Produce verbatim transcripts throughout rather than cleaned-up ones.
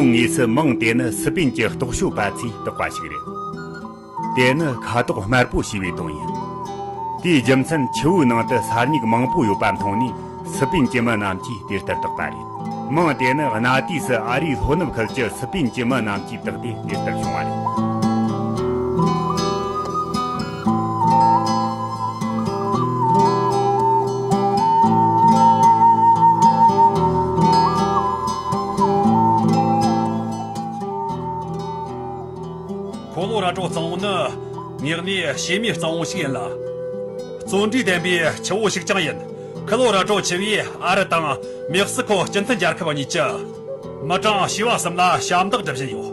དོན་དངོས་སུ་མིང་དེ་ནི་སི་པན་གྱི་རྟོག་དཔྱོད་པ་ཚོས་བཏགས་པ་ཞིག་རེད། དེ་ནི་ཁ་དོག་དམར་པོ་ཞེས་པའི་དོན་ཡིན། དེའི་རྒྱུ་མཚན་ཆུ་བོའི་ནང་དུ་ས་སྨྱུག་མང་པོ་ཡོད་པ་མཐོང་ནས་སི་པན་གྱི་མི་རྣམས་ཀྱིས་དེ་ལྟར་བཏགས་པ་རེད། མིང་དེ་ནི་གནའ་དུས་སུ་ཨ་རིའི་ལྷོ་ནུབ་ཁུལ་གྱི་སི་པན་གྱི་མི་རྣམས་ཀྱིས་བཏགས་ཏེ་དེ་ལྟར་བྱུང་བ་རེད། ཁོ་ལོ་ར་ཌོ་གཙང་བོ་ནི་དངོས་གནས་བྱེ་མའི་གཙང་བོ་ཞིག་ཡིན་ལ། བརྩོན་འགྲུས་ལྡན་པའི་ཆུ་བོ་ཞིག་ཀྱང་ཡིན། ཁོ་ལོ་ར་ཌོ་ཆུ་བོས་ཨ་རི་དང་མེག་སི་ཁོ་སྤྱི་མཐུན་རྒྱལ་ཁབ་གཉིས་ཀྱི་མི་གྲངས་བྱེ་བ་གསུམ་ལ་ཞབས་འདེགས་སྒྲུབ་བཞིན་ཡོད།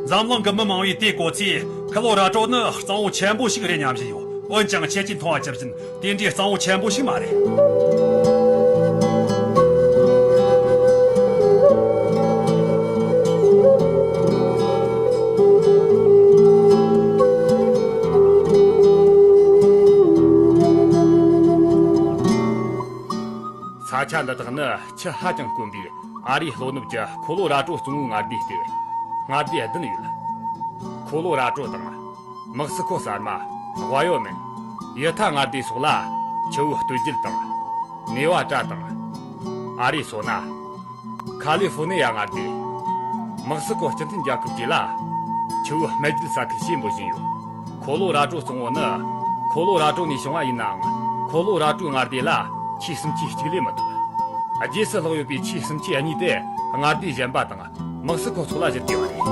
འཛམ་གླིང་གི་མི་མང་བོས་དེ་གོ་ཚེ་ཁོ་ལོ་ར་ཌོ་ནི་གཙང་བོ་ཆེན་པོ་ཞིག་རེད་སྙམ་བཞིན་ཡོད། འོན་ཀྱང་ཁྱེད་ཀྱིས་མཐོང་བ་ཇི་བཞིན་དེ་འདྲའི་གཙང་བོ་ཆེན་པོ་ཞིག་མ་རེད། ས་ཆ་འདི་དག་ནི་ཆུ་ཧ་ཅང་དཀོན་པའི་ཨ་རིའི་ལྷོ་ནུབ་ཀྱི་ཁོ་ལོ་ར་ཌོ་གཙང་བོའི་མངའ་སྡེ་སྟེ། མངའ་སྡེ་བདུན་ཡོད། ཁོ་ལོ་ར་ཌོ་དང་། མེག་སི་ཁོ་གསར་མ། ཝ་ཡོ་མིན། ཡུ་ཐ་མངའ་སྡེ་སོགས་ལ་ཆུ་བོའི་སྟོད་རྒྱུད་དང་། ནེ་ཝ་ཌ་དང་། ཨ་རི་སོ་ན། ཁ་ལི་ཧྥོ་ནི་ཡ་མངའ་སྡེ། མེག་སི་ཁོ་སྤྱི་མཐུན་རྒྱལ་ཁབ་བཅས་ལ་ཆུ་བོའི་སྨད་རྒྱུད་ས་ཁུལ་ཞེས་འབོད་བཞིན་ཡོད། ཁོ་ལོ་ར་ཌོ་གཙང་བོ་ནི་ཁོ་ལོ་ར་ཌོ་ནས་བྱུང་བ་ཡིན་ནའང་ཁོ་ལོ་ར་ཌོའི་མངའ་སྡེ་ལ་ཆུའི་སུམ་ཆའི་གཅིག་ལས་མི་འདུག་རྗེས་སུ་ལྷག་ཡོད་པའི་ཆུའི་སུམ་ཆའི་གཉིས་དེ་མངའ་སྡེ་གཞན་པ་དང་མེག་སི་ཁོ་སོགས་ལ་བཞུར་ཏེ་ཡོད་རེད།